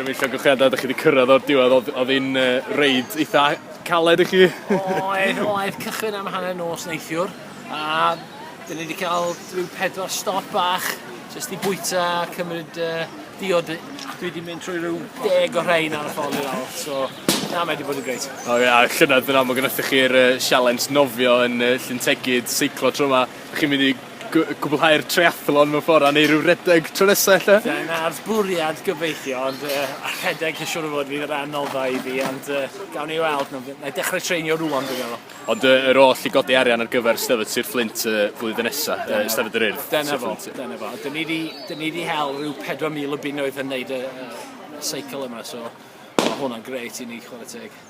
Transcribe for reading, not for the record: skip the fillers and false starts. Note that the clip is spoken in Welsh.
Jeremy, llongyfarchiadau, ydych chi wedi cyrraedd o'r diwedd, oedd hi'n reid eitha caled i chi? Oedd, cychwyn am hanner nos neithiwr, a dyn ni wedi cael rhyw pedwar stop bach, jyst i bwyta, cymryd diod. Dwi wedi mynd trwy rhyw 10 o rhain ar y ffordd i lawr, so na, mae wedi bod yn grêt. O ia, llynedd yn amlwg wnaethoch chi'r sialens nofio yn Llyn Tegid, seiclo tro yma. Chi'n mynd i gwblhau'r triathlon mewn ffordd a neu rhyw redeg tro nesaf ella? Dyna'r bwriad gobeithio, ond a rhedeg yn siŵr o fod fydd yr anoddau i fi, ond gawn ni weld. Na i dechrau treinio rwan, dwi'n meddwl. Ond yr oll i godi arian ar gyfer Steddfod Sir Fflint flwyddyn nesaf, Steddfod yr Urdd. Dyna fo, dyna fo. Dyn ni di hel rhyw 4,000 o bunnoedd yn neud y seicl yma, so mae hwnna'n grêt i ni, chwarae teg.